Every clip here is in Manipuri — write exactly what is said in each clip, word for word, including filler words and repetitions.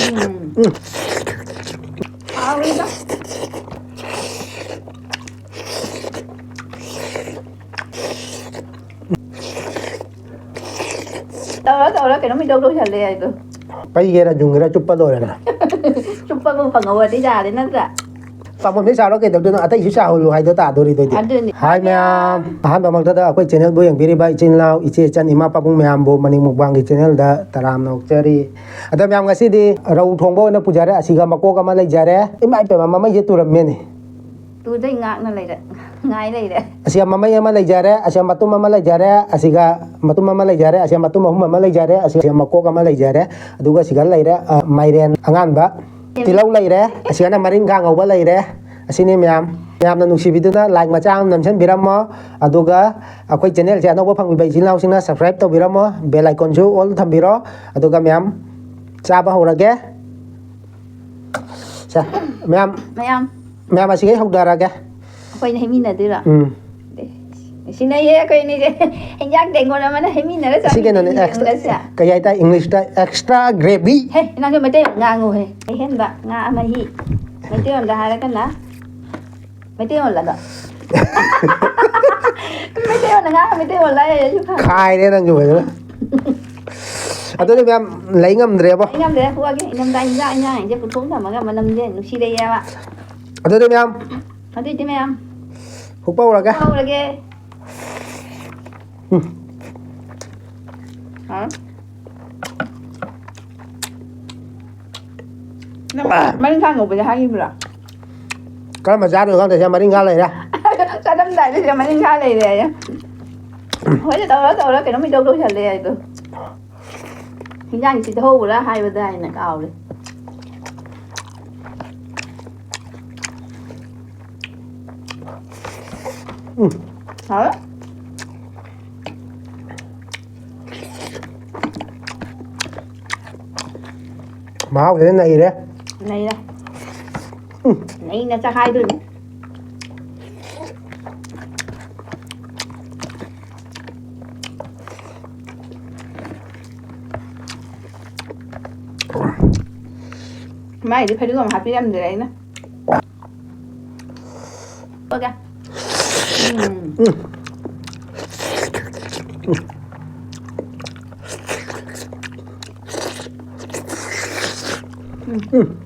ꯎꯝ꯫ ꯎꯝ꯫ ꯍꯥꯎꯔꯤꯗ꯫ ꯇꯧꯔ ꯇꯧꯔ ꯀꯩꯅꯣꯝ ꯏꯇꯧ ꯇꯧꯁꯜꯂꯦ ꯍꯥꯏꯗꯣ꯫ ꯄꯩꯒꯦꯔꯥ ꯌꯨꯡꯒꯦꯔꯥ ꯆꯨꯞꯄ ꯂꯣꯏꯔꯦꯅ꯫ ꯆꯨꯞꯄꯕꯨ ꯐꯪꯍꯧꯔꯗꯤ ꯌꯥꯔꯦ ꯅꯠꯇ꯭ꯔꯥ? ꯄꯥꯝꯕꯣꯝꯗꯤ ꯆꯥꯔꯣ ꯀꯩꯗꯧꯗꯣꯏꯅꯣ? ꯑꯇꯩꯁꯨ ꯆꯥꯍꯜꯂꯨ ꯍꯥꯏꯗꯣ ꯇꯥꯗꯣꯔꯤꯗꯣ ꯑꯩꯗꯤ꯫ ꯑꯗꯨꯅꯤ꯫ ꯍꯥꯏ ꯃꯌꯥꯝ, ꯑꯍꯥꯟꯕꯃꯛꯇꯗ ꯑꯩꯈꯣꯏ channelꯕꯨ ꯌꯦꯡꯕꯤꯔꯤꯕ ꯏꯆꯤꯟ ꯏꯅꯥꯎ, ꯏꯆꯦ ꯏꯆꯟ, ꯏꯃꯥ ꯄꯥꯕꯨꯡ ꯃꯌꯥꯝꯕꯨ ꯃꯅꯤꯡ ꯃꯨꯛꯕꯥꯡꯒꯤ channelꯗ ꯇꯔꯥꯝꯅ ꯑꯣꯛꯆꯔꯤ꯫ ꯑꯗꯣ ꯃꯌꯥꯝ, ꯉꯁꯤꯗꯤ ꯔꯧ ꯊꯣꯡꯕ ꯑꯣꯏꯅ ꯄꯨꯖꯔꯦ꯫ ꯑꯁꯤꯒ ꯃꯀꯣꯛ ꯑꯃ ꯂꯩꯖꯔꯦ꯫ ꯏꯃꯥ ꯏꯄꯦꯝꯃ, ꯃꯃꯩꯁꯦ ꯇꯨꯔꯝꯃꯦꯅꯦ꯫ ꯇꯨꯗꯩ ꯉꯥꯛꯅ ꯂꯩꯔꯦ꯫ ꯉꯥꯏ ꯂꯩꯔꯦ꯫ ꯑꯁꯤꯒ ꯃꯃꯩ ꯑꯃ ꯂꯩꯖꯔꯦ, ꯑꯁꯤꯒ ꯃꯇꯨꯝ ꯑꯃ ꯂꯩꯖꯔꯦ, ꯑꯁꯤꯒ ꯃꯇꯨꯝ ꯑꯃ ꯂꯩꯖꯔꯦ, ꯑꯁꯤꯒ ꯃꯇꯨꯝ ꯑꯍꯨꯝ ꯑꯃ ꯂꯩꯖꯔꯦ, ꯑꯁꯤꯒ ꯃꯀꯣꯛ ꯑꯃ ꯂꯩꯖꯔꯦ, ꯑꯗꯨꯒ ꯁꯤꯒ ꯂꯩꯔꯦ, ꯑ, ꯃꯥꯏꯔꯦꯟ ꯑꯉꯥꯟꯕ, ꯇꯤꯜꯍꯧ ꯂꯩꯔꯦ, ꯑꯁꯤꯒꯅ ꯃꯔꯤꯡꯈꯥ ꯉꯧꯕ ꯂꯩꯔꯦ꯫ ꯑꯁꯤꯅꯤ ꯃꯌꯥꯝ꯫ ꯃꯌꯥꯝꯅ ꯅꯨꯡꯁꯤꯕꯤꯗꯨꯅ like ꯃꯆꯥ ꯑꯃ ꯅꯝꯁꯤꯟꯕꯤꯔꯝꯃꯣ, ꯑꯗꯨꯒ ꯑꯩꯈꯣꯏ channelꯁꯦ ꯑꯅꯧꯕ ꯐꯪꯕꯤꯕ ꯏꯆꯤꯜ ꯏꯅꯥꯎꯁꯤꯡꯅ subscribe ꯇꯧꯕꯤꯔꯝꯃꯣ, bell iconꯁꯨ all ꯊꯝꯕꯤꯔꯣ, ꯑꯗꯨꯒ ꯃꯌꯥꯝ ꯆꯥꯕ ꯍꯧꯔꯒꯦ꯫ ꯁꯦ, ꯃꯌꯥꯝ, ꯃꯌꯥꯝ꯫ ꯃꯌꯥꯝ ꯑꯁꯤꯈꯩ ꯍꯧꯗꯔꯒꯦ꯫ ꯑꯩꯈꯣꯏꯅ ꯍꯦꯛꯃꯤꯟꯅꯗꯣꯏꯔꯣ? ꯎꯝ꯫ ꯑꯦ, ꯁꯤꯟꯅꯩꯌꯦ ꯑꯩꯈꯣꯏ ꯑꯅꯤꯁꯦ꯫ ꯍꯤꯟꯖꯥꯡ ꯇꯦꯡꯀꯣꯠ ꯑꯃꯅ ꯍꯦꯛꯃꯤꯟꯅꯔ ꯁꯤ ꯀꯩꯅꯣꯅꯦ, ꯆꯥꯃꯤꯟꯅꯩꯅꯦ extra, ꯌꯦꯡꯉꯨꯅꯁꯦ꯫ ꯀꯩ ꯍꯥꯏꯇꯥꯔꯦ, Englishꯇ extra gravy꯫ ꯍꯦ, ꯅꯪꯁꯨ ꯃꯩꯇꯩꯂꯣꯟ ꯉꯥꯡꯉꯨꯍꯦ꯫ ꯑꯍꯦꯟꯕ ꯉꯥ ꯑꯃ ꯍꯤ꯫ ꯃꯩꯇꯩꯂꯣꯟꯗ ꯍꯥꯏꯔꯒꯅ ꯃꯩꯇꯩꯂꯣꯟꯂꯕ? ꯃꯩꯇꯩꯂꯣꯟꯗ ꯉꯥꯡꯉ ꯃꯩꯇꯩꯂꯣꯟ ꯂꯥꯏ ꯑꯩꯁꯨ ꯈꯪꯉꯦ꯫ ꯈꯥꯏꯔꯦ ꯅꯪꯁꯨ ꯐꯖꯅ꯫ ꯑꯗꯨꯗꯤ ꯃꯌꯥꯝ ꯂꯩ ꯉꯝꯗ꯭ꯔꯦꯕꯣ꯫ ꯑꯩ ꯉꯝꯗ꯭ꯔꯦ, ꯍꯨꯛꯑꯒꯦ꯫ ꯏꯅꯝꯗ ꯏꯟꯖꯥꯡ, ꯏꯟꯖꯥꯡ ꯑꯩꯁꯦ ꯄꯨꯊꯣꯛ ꯊꯝꯃꯒ ꯃꯅꯝꯁꯦ ꯅꯨꯡꯁꯤꯔꯛꯑꯦꯕ꯫ ꯑꯗꯨꯗꯤ ꯃꯌꯥꯝ ꯑꯗꯨꯏꯗꯤ ꯃꯌꯥꯝ ꯍꯨꯛꯄ ꯍꯧꯔꯒꯦ꯫ ꯍꯨꯛꯄ ꯍꯧꯔꯒꯦ꯫ ꯎꯝ꯫ ꯍꯥꯎ꯫ ꯅꯪ ꯃꯔꯤꯡꯈꯥ ꯉꯧꯕꯗꯤ ꯍꯥꯏꯈꯤꯕ꯭ꯔꯥ? ꯀꯔꯝꯕ ꯆꯥꯗꯣꯏꯅꯣ ꯈꯪꯗꯦ, ꯁꯤꯗ ꯃꯔꯤꯡꯈꯥ ꯂꯩꯔꯦ꯫ ꯆꯥꯔꯝꯗꯥꯏꯗ ꯁꯤꯗ ꯃꯔꯤꯡꯈꯥ ꯂꯩꯔꯦ ꯍꯥꯏꯌꯦ꯫ ꯍꯣꯏꯗ ꯇꯧꯔ ꯇꯧꯔ ꯀꯩꯅꯣꯝ ꯏꯇꯧ ꯇꯧꯁꯜꯂꯦ ꯍꯥꯏꯗꯣ꯫ ꯍꯤꯟꯖꯥꯡ ꯁꯤꯗ ꯍꯧꯕ꯭ꯔꯥ ꯍꯥꯏꯕꯗ ꯍꯥꯏꯅ ꯀꯥꯎꯔꯦ꯫ ꯎꯝ꯫ ꯍꯥꯎꯋꯦ꯫ ꯃꯍꯥꯎꯁꯤꯗ ꯅꯩꯔꯦ꯫ ꯅꯩꯔꯦ꯫ ꯎꯝ꯫ ꯅꯩꯅ ꯆꯈꯥꯏꯗꯣꯏꯅꯤ꯫ ꯃꯥꯏꯗꯤ ꯐꯗꯤꯒꯣꯝ ꯍꯥꯞꯄꯤꯔꯝꯗ꯭ꯔꯦ ꯑꯩꯅ꯫ ꯄꯒ꯫ ꯎꯝ꯫ ꯎꯝ꯫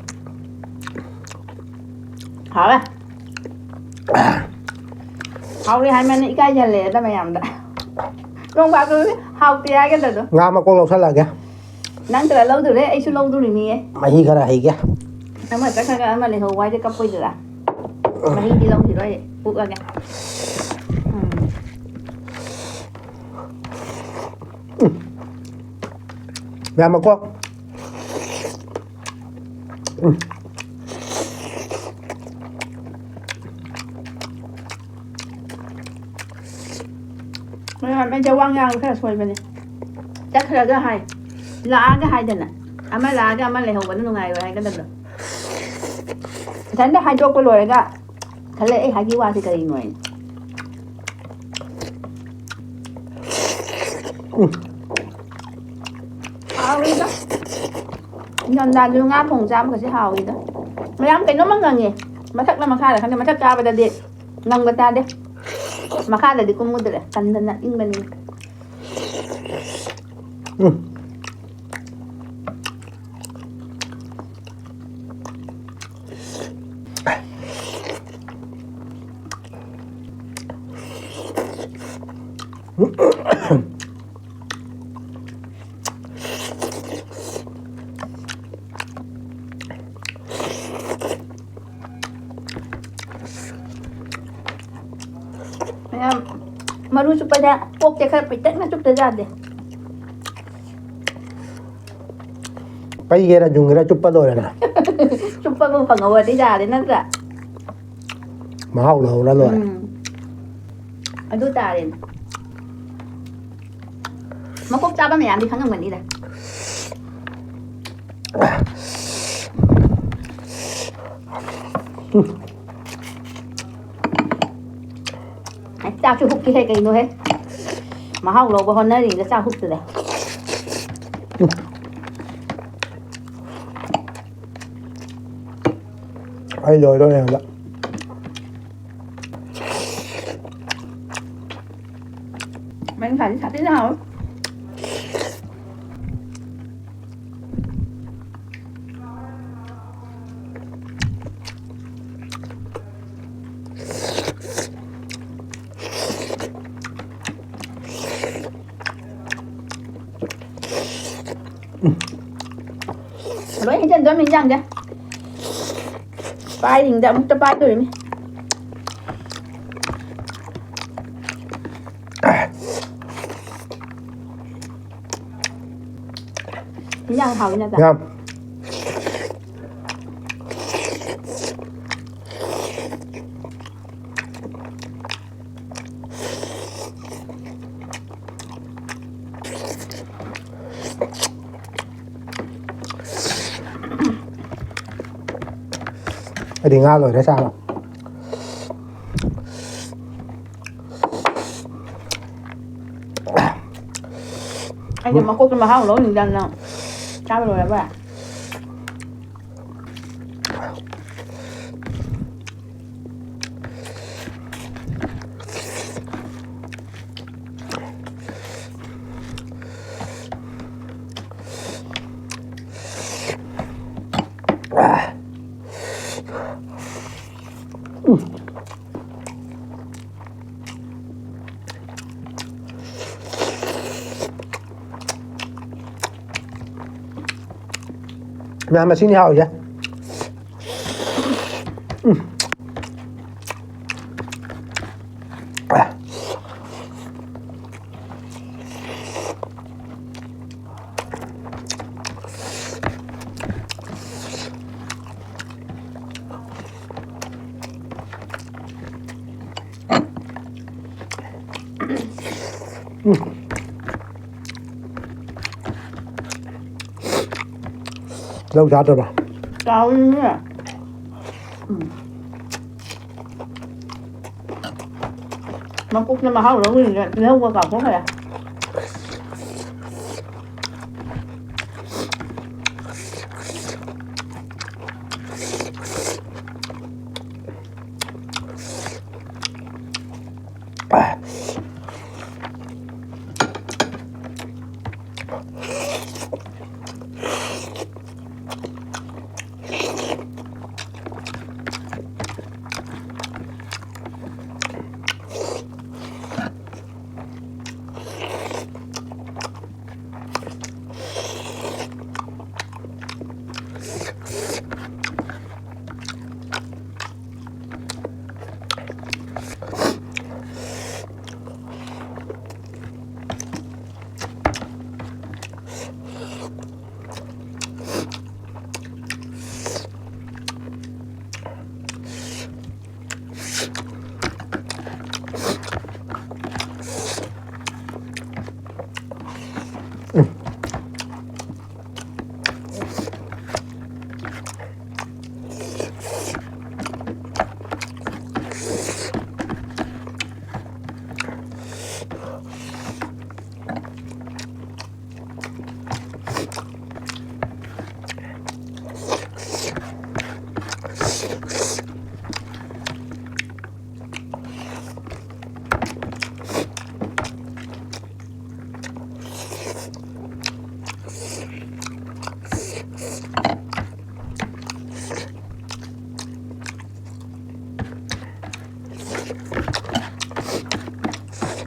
ꯍꯥꯎꯋꯦ꯫ ꯍꯥꯎꯔꯦ ꯍꯥꯏꯃꯟꯅ ꯏꯀꯥꯏꯖꯜꯂꯛꯑꯦꯗ ꯃꯌꯥꯝꯗ꯫ ꯅꯣꯡ ꯐꯥꯗꯣꯛ ꯍꯥꯎꯇꯦ ꯍꯥꯏꯒꯗ꯭ꯔꯗꯣ꯫ ꯉꯥ ꯃꯀꯣꯛ ꯂꯧꯁꯜꯂꯛꯑꯒꯦ꯫ ꯅꯪ ꯈꯔ ꯂꯧꯗꯣꯔꯦ, ꯑꯩꯁꯨ ꯂꯧꯗꯣꯔꯤꯅꯤꯌꯦ꯫ ꯃꯍꯤ ꯈꯔ ꯍꯩꯒꯦ꯫ ꯑꯃ ꯆꯠꯈ꯭ꯔꯒ ꯑꯃ ꯂꯩꯍꯧꯕ ꯍꯥꯏꯁꯦ ꯀꯞꯄꯣꯏꯗꯨꯔꯥ? ꯃꯍꯤꯗꯤ ꯂꯧꯈꯤꯔꯣꯏ, ꯄꯨꯛꯑꯒꯦ꯫ ꯎꯝ꯫ ꯌꯥꯝꯃꯀꯣ꯫ ꯎꯝ꯫ ꯃꯌꯥꯝ ꯑꯩꯁꯦ ꯋꯥ ꯉꯥꯡꯕ ꯈꯔ ꯁꯣꯏꯕꯅꯦ꯫ ꯆꯠꯈ꯭ꯔꯒ ꯍꯥꯏ, ꯂꯥꯛꯑꯒ ꯍꯥꯏꯗꯅ꯫ ꯑꯃ ꯂꯥꯛꯑꯒ ꯑꯃ ꯂꯩꯍꯧꯕꯅ ꯅꯨꯡꯉꯥꯏꯔꯣꯏ ꯍꯥꯏꯒꯗꯕꯗꯣ꯫ ꯏꯊꯟꯗ ꯍꯥꯏꯗꯣꯛꯄ ꯂꯣꯏꯔꯒ ꯈꯜꯂꯦ, "ꯑꯩ ꯍꯥꯏꯒꯤ ꯋꯥꯁꯦ ꯀꯔꯤꯅꯣ?" ꯍꯥꯏꯅ꯫ ꯎꯝ꯫ ꯍꯥꯎꯋꯤꯗ꯫ ꯏꯪꯊꯝꯊꯥꯗꯁꯨ ꯉꯥ ꯊꯣꯡ ꯆꯥꯕꯒꯁꯦ ꯍꯥꯎꯋꯤꯗ꯫ ꯃꯌꯥꯝ ꯀꯩꯅꯣꯝꯃ ꯉꯪꯉꯦ꯫ ꯃꯊꯛꯂ ꯃꯈꯥꯗ ꯈꯪꯗꯦ꯫ ꯃꯊꯛ ꯀꯥꯕꯗꯗꯤ ꯉꯪꯕ ꯇꯥꯗꯦ꯫ ꯃꯈꯥꯗꯗꯤ ꯀꯨꯝꯃꯨꯗ꯭ꯔꯦ꯫ ꯇꯟꯗꯅ ꯏꯪꯕꯅꯤꯅ꯫ ꯎꯝ꯫ ꯃꯌꯥꯝ ꯃꯔꯨ ꯆꯨꯞꯄꯗ ꯀꯣꯛꯁꯦ ꯈꯔ ꯄꯤꯛꯇꯛꯅ ꯆꯨꯞꯇ ꯌꯥꯗꯦ꯫ ꯄꯩꯒꯦꯔꯥ ꯌꯨꯡꯒꯦꯔꯥ ꯆꯨꯞꯄ ꯂꯣꯏꯔꯦꯅ꯫ ꯆꯨꯞꯄꯕꯨ ꯐꯪꯍꯧꯔꯗꯤ ꯌꯥꯔꯦ ꯅꯠꯇ꯭ꯔꯥ? ꯃꯍꯥꯎ ꯂꯧꯔ ꯂꯣꯏꯔꯦ꯫ ꯎꯝ꯫ ꯑꯗꯨ ꯇꯥꯔꯦꯅꯦ꯫ ꯃꯀꯣꯛ ꯆꯥꯕ ꯃꯌꯥꯝꯗꯤ ꯈꯪꯉꯝꯒꯅꯤꯗ꯫ ꯑꯩ ꯆꯥꯛꯁꯨ ꯍꯨꯛꯀꯦ ꯍꯦ ꯀꯩꯅꯣꯍꯦ꯫ ꯃꯍꯥꯎ ꯂꯧꯕ ꯍꯣꯠꯅꯔꯤꯉꯩꯗ ꯆꯥꯛ ꯍꯨꯛꯇꯨꯗ꯫ ꯑꯩ ꯂꯣꯏꯗꯣꯔꯦ ꯍꯟꯗꯛ꯫ ꯃꯅꯤꯡ ꯊꯥꯗꯤ ꯁꯥꯊꯤꯅ ꯍꯥꯎꯋꯦ꯫ ꯂꯣꯏ ꯍꯩꯖꯤꯟꯗꯣꯏꯅꯤ ꯏꯟꯖꯥꯡꯁꯦ꯫ ꯄꯥꯏꯔꯤꯉꯩꯗ ꯑꯃꯨꯛꯇ ꯄꯥꯏꯗꯣꯔꯤꯃꯤ꯫ ꯏꯟꯖꯥꯡ ꯍꯥꯎꯋꯤ ꯅꯠꯇ꯭ꯔꯥ? ꯌꯥꯝ꯫ ꯑꯩꯗꯤ ꯉꯥ ꯂꯣꯏꯔꯦ ꯆꯥꯕ꯫ ꯑꯩꯅ ꯃꯀꯣꯛꯇ ꯃꯍꯥꯎ ꯂꯧꯅꯤꯡꯗꯅ ꯆꯥꯕ ꯂꯣꯏꯔꯕ꯫ ꯃꯌꯥꯝ ꯃꯁꯤꯡꯗꯤ ꯍꯥꯎꯏꯗ꯫ ꯎꯝ꯫ ꯇꯤꯜꯍꯧ ꯆꯥꯗ꯭ꯔꯕ? ꯆꯥꯎꯔꯤꯅꯦ꯫ ꯎꯝ꯫ ꯃꯀꯨꯞꯅ ꯃꯍꯥꯎ ꯂꯧꯔꯤꯅꯦ, ꯇꯤꯜꯍꯧꯒ ꯀꯥꯎꯊꯣꯛꯈ꯭ꯔꯦ꯫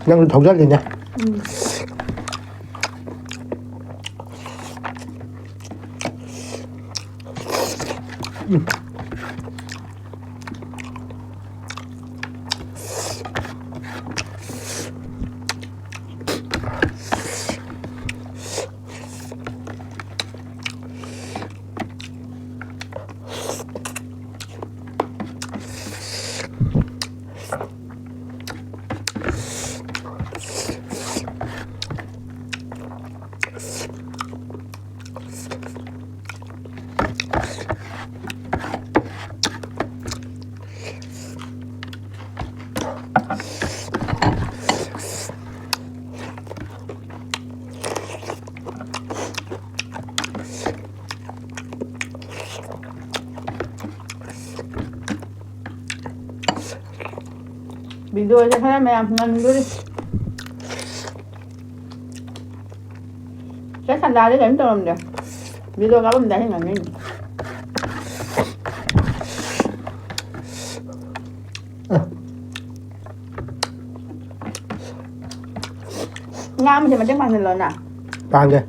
ꯅꯪꯁꯨ ꯊꯧꯖꯜꯂꯤꯅꯦ꯫ ꯎꯝ꯫ ꯚꯤꯗꯤꯑꯣꯁꯦ ꯈꯔ ꯃꯌꯥꯝ ꯉꯟꯗꯣꯔꯤ꯫ ꯆꯠ ꯁꯟꯗꯥꯗꯤ ꯀꯔꯤꯝ ꯇꯧꯔꯝꯗꯦ꯫ ꯚꯤꯗꯤꯑꯣ ꯀꯥꯞꯄꯝꯗꯥꯏ ꯍꯦꯟꯅ ꯉꯟꯅꯤ꯫ ꯉꯥ ꯑꯃꯁꯦ ꯃꯇꯦꯡ ꯄꯥꯡꯁꯤꯜꯂꯣꯅ꯫ ꯄꯥꯡꯒꯦ꯫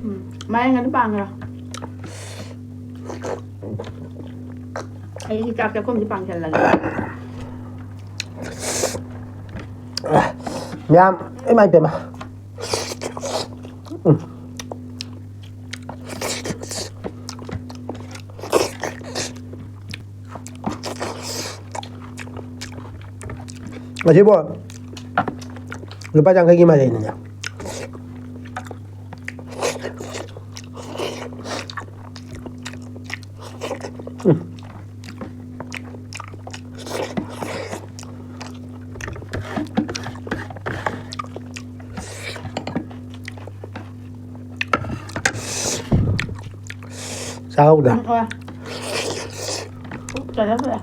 ꯎꯝ, ꯃꯥꯏꯔꯦꯟꯒꯗꯤ ꯄꯥꯡꯈ꯭ꯔꯣ꯫ ꯑꯩꯒꯤ ꯆꯥꯛ ꯆꯥꯛꯈꯨꯝꯁꯦ ꯄꯥꯡꯁꯜꯂꯒꯦ꯫ ꯃꯌꯥꯝ, ꯏꯃꯥꯏ ꯄꯦꯝꯃ꯫ ꯎꯝ꯫ ꯑꯁꯤꯕꯨ ꯂꯨꯄꯥ ꯌꯥꯡꯈꯩꯒꯤ ꯃꯥꯏꯔꯦꯟꯅꯤꯅꯦ꯫ ꯆꯥꯍꯧꯗ꯫ ꯎꯝ, ꯍꯣꯏ꯫ ꯄꯨꯛ ꯆꯥꯁꯤꯜꯂꯦ꯫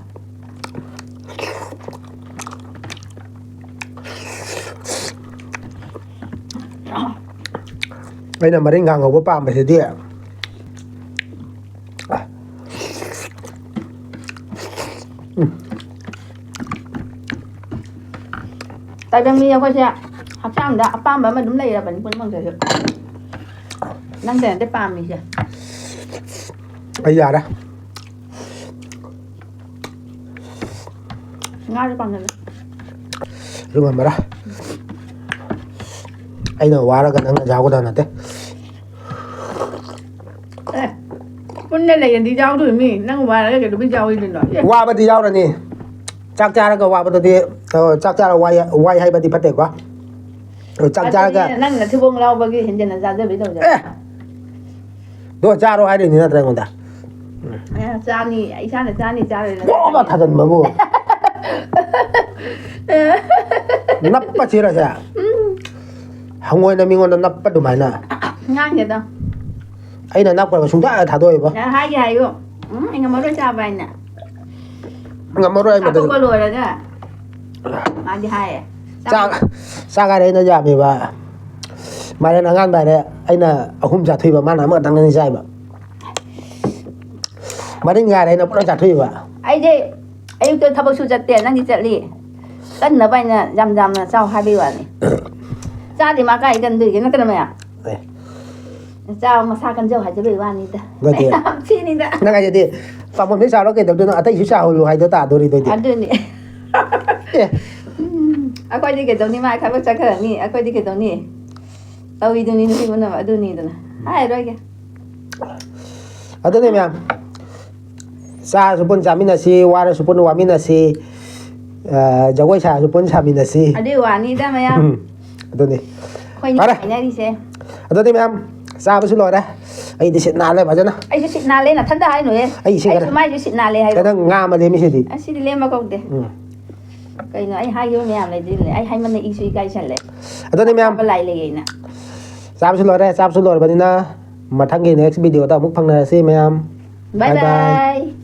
ꯑꯩꯅ ꯃꯔꯤꯡꯈꯥ ꯉꯧꯕ ꯄꯥꯝꯕꯁꯤꯗꯤ꯫ ꯇꯥꯏꯕꯪ ꯃꯤ ꯑꯩꯈꯣꯏꯁꯦ ꯍꯛꯆꯥꯡꯗ ꯑꯄꯥꯝꯕ ꯑꯃ ꯑꯗꯨꯝ ꯂꯩꯔꯕꯅꯤ ꯄꯨꯝꯅꯃꯛꯇꯁꯨ꯫ ꯅꯪꯗ ꯅꯠꯇꯦ ꯄꯥꯝꯃꯤꯁꯦ꯫ ꯑꯩ ꯌꯥꯔꯦ꯫ ꯉꯥꯁꯨ ꯄꯥꯝꯖꯜꯂꯦ꯫ ꯑꯗꯨ ꯉꯝꯃꯔꯣꯏ꯫ ꯑꯩꯅ ꯋꯥꯔꯒ ꯅꯪꯅ ꯌꯥꯎꯒꯗꯕ ꯅꯠꯇꯦ꯫ ꯑꯦ, ꯄꯨꯟꯅ ꯂꯩꯔꯗꯤ ꯌꯥꯎꯗꯣꯏꯅꯤ꯫ ꯅꯪ ꯋꯥꯔꯒ ꯀꯩꯗꯧꯕꯩ ꯌꯥꯎꯔꯣꯏꯗꯣꯏꯅꯣ? ꯑꯦ꯫ ꯋꯥꯕꯗꯤ ꯌꯥꯎꯔꯅꯤ꯫ ꯆꯥꯛ ꯆꯥꯔꯒ ꯋꯥꯕꯗꯨꯗꯤ, ꯑ, ꯆꯥꯛ ꯆꯥꯔ ꯋꯥꯏ, ꯋꯥꯏ ꯍꯥꯏꯕꯗꯤ ꯐꯠꯇꯦꯀꯣ꯫ ꯑ, ꯆꯥꯛ ꯆꯥꯔꯒ ꯑꯗꯨꯗꯤ ꯅꯪ ꯅꯊꯤꯕꯣꯡ ꯂꯥꯎꯕꯒꯤ ꯍꯦꯟꯖꯟꯅ ꯆꯥꯖꯕꯩ ꯇꯧꯖꯕ꯫ ꯑꯦ! ꯑꯗꯣ ꯆꯥꯔꯣ ꯍꯥꯏꯔꯤꯅꯤ ꯅꯠꯇ꯭ꯔꯥ ꯑꯩꯉꯣꯟꯗ? ꯑꯦ, ꯆꯥꯅꯤ, ꯏꯁꯥꯅ ꯆꯥꯅꯤ, ꯆꯥꯔꯣꯏꯅ ꯄꯣꯝꯃ ꯊꯥꯖꯟꯕꯕꯨ꯫ ꯅꯞꯄ ꯆꯦꯔꯁꯦ꯫ ꯍꯪꯉꯣꯏꯅ ꯃꯤꯉꯣꯟꯗ ꯅꯞꯄ ꯑꯗꯨꯃꯥꯏꯅ꯫ ꯉꯥꯡꯗꯦꯗ꯫ ꯑꯩꯅ ꯅꯞꯈ꯭ꯔꯒ ꯁꯨꯡꯊꯥ ꯊꯥꯗꯣꯛꯑꯣꯏꯕ꯫ ꯅꯪ ꯍꯥꯏꯒꯦ ꯍꯥꯏꯌꯨ꯫ ꯎꯝ, ꯑꯩ ꯉꯝꯃꯔꯣꯏ ꯆꯥꯕ ꯍꯥꯏꯅ꯫ ꯉꯝꯃꯔꯣꯏ ꯍꯥꯏ ꯃꯗꯨ꯫ ꯆꯥꯊꯣꯛꯄ ꯂꯣꯏꯔꯒ ꯃꯥꯗꯤ ꯍꯥꯏꯌꯦ꯫ ꯆꯥꯛ, ꯆꯥꯛ ꯍꯥꯏꯔꯦ ꯑꯩꯅ ꯌꯥꯝꯃꯦꯕ꯫ ꯃꯥꯏꯔꯦꯟ ꯑꯉꯥꯟꯕ ꯍꯥꯏꯔꯦ ꯑꯩꯅ ꯑꯍꯨꯝ ꯆꯥꯊꯣꯛꯏꯕ, ꯃꯥꯅ ꯑꯃꯈꯛꯇꯪꯅꯤ ꯆꯥꯏꯕ꯫ ꯃꯔꯤꯡ ꯍꯥꯏꯔꯦ ꯑꯩꯅ ꯄꯨꯂꯞ ꯆꯥꯊꯣꯛꯏꯕ꯫ ꯑꯩꯗꯤ ꯑꯌꯨꯛꯇ ꯊꯕꯛꯁꯨ ꯆꯠꯇꯦ, ꯅꯪꯗꯤ ꯆꯠꯂꯤ꯫ ꯀꯟꯅꯕ ꯍꯥꯏꯅ ꯌꯥꯝ ꯌꯥꯝꯅ ꯆꯥꯎ ꯍꯥꯏꯕꯩ ꯋꯥꯅꯤ꯫ ꯆꯥꯗꯦ ꯃꯥ ꯀꯥꯏ ꯀꯟꯗꯣꯏꯒꯦ ꯅꯠꯇ꯭ꯔ ꯃꯌꯥꯝ? ꯑꯦ꯫ ꯆꯥꯎ, ꯃꯁꯥ ꯀꯟꯖꯧ ꯍꯥꯏꯖꯕꯩ ꯋꯥꯅꯤꯗ꯫ ꯅꯠꯇꯦ꯫ ꯌꯥꯝ ꯊꯤꯅꯤꯗ꯫ ꯅꯪ ꯍꯥꯏꯁꯤꯗꯤ ꯄꯥꯝꯕꯣꯝꯁꯤ ꯆꯥꯎꯔ ꯀꯩꯗꯧꯗꯣꯏꯅꯣ, ꯑꯇꯩꯁꯨ ꯆꯥꯎꯍꯜꯂꯨ ꯍꯥꯏꯗꯣ ꯇꯥꯗꯣꯔꯤꯗꯣꯏꯗꯤ꯫ ꯑꯗꯨꯅꯤ꯫ ꯑꯦ꯫ ꯎꯝ, ꯑꯩꯈꯣꯏꯗꯤ ꯀꯩꯗꯧꯅꯤ? ꯃꯥ ꯊꯕꯛ ꯆꯠꯈ꯭ꯔꯅꯤ, ꯑꯩꯈꯣꯏꯗꯤ ꯀꯩꯗꯧꯅꯤ? ꯇꯧꯔꯤꯗꯨꯅꯤ ꯅꯨꯄꯤ ꯄꯨꯝꯅꯃꯛ꯫ ꯑꯗꯨꯅꯤꯗꯅ ꯍꯥꯏꯔꯣꯏꯒꯦ꯫ ꯑꯗꯨꯅꯤ ꯃꯌꯥꯝ, ꯆꯥꯔꯁꯨ ꯄꯨꯟ ꯆꯥꯃꯤꯟꯅꯁꯤ, ꯋꯥꯔꯁꯨ ꯄꯨꯟ ꯋꯥꯃꯤꯟꯅꯁꯤ, ꯑ, ꯖꯒꯣꯏ ꯁꯥꯔꯁꯨ ꯄꯨꯟ ꯁꯥꯃꯤꯟꯅꯁꯤ꯫ ꯑꯗꯨꯏ ꯋꯥꯅꯤꯗ ꯃꯌꯥꯝ꯫ ꯎꯝ, ꯑꯗꯨꯅꯤ꯫ ꯑꯩꯈꯣꯏꯅꯤ ꯐꯔꯦ꯫ ꯍꯥꯏꯅꯔꯤꯁꯦ꯫ ꯑꯗꯨꯗꯤ ꯃꯌꯥꯝ, ꯆꯥꯕꯁꯨ ꯂꯣꯏꯔꯦ꯫ ꯑꯩꯗꯤ ꯁꯤꯠ ꯅꯥꯜꯂꯦ ꯐꯖꯅ꯫ ꯑꯩꯁꯨ ꯁꯤꯠ ꯅꯥꯜꯂꯦ, ꯅꯊꯟꯗ ꯍꯥꯏꯅꯨꯍꯦ꯫ ꯑꯩ ꯏꯁꯤꯡ ꯈꯔ ꯑꯩꯁꯨ ꯃꯥꯏꯁꯨ ꯁꯤꯠ ꯅꯥꯜꯂꯦ ꯍꯥꯏꯔꯣ꯫ ꯈꯤꯇꯪ ꯉꯥ ꯑꯃ ꯂꯦꯝꯃꯤꯁꯤꯗꯤ꯫ ꯑꯁꯤꯗꯤ ꯂꯦꯝꯕ ꯀꯧꯗꯦ꯫ ꯎꯝ꯫ ꯀꯩꯅꯣ, ꯑꯩ ꯍꯥꯏꯈꯤꯕ ꯃꯌꯥꯝ ꯂꯩꯗꯣꯏꯅꯦ꯫ ꯑꯩ ꯍꯥꯏꯃꯟꯅ ꯏꯁꯨ ꯏꯀꯥꯏꯁꯜꯂꯦ꯫ ꯑꯗꯨꯅꯤ ꯃꯌꯥꯝ, ꯑꯇꯣꯞꯄ ꯂꯥꯏ ꯂꯩꯌꯦꯅ꯫ ꯆꯥꯕꯁꯨ ꯂꯣꯏꯔꯦ, ꯆꯥꯕꯁꯨ ꯂꯣꯏꯔꯕꯅꯤꯅ ꯃꯊꯪꯒꯤ next video ꯗ ꯑꯃꯨꯛ ꯐꯪꯅꯔꯁꯤ ꯃꯌꯥꯝ꯫ ꯕꯥꯏ Bye bye꯫ ꯕꯥꯏ꯫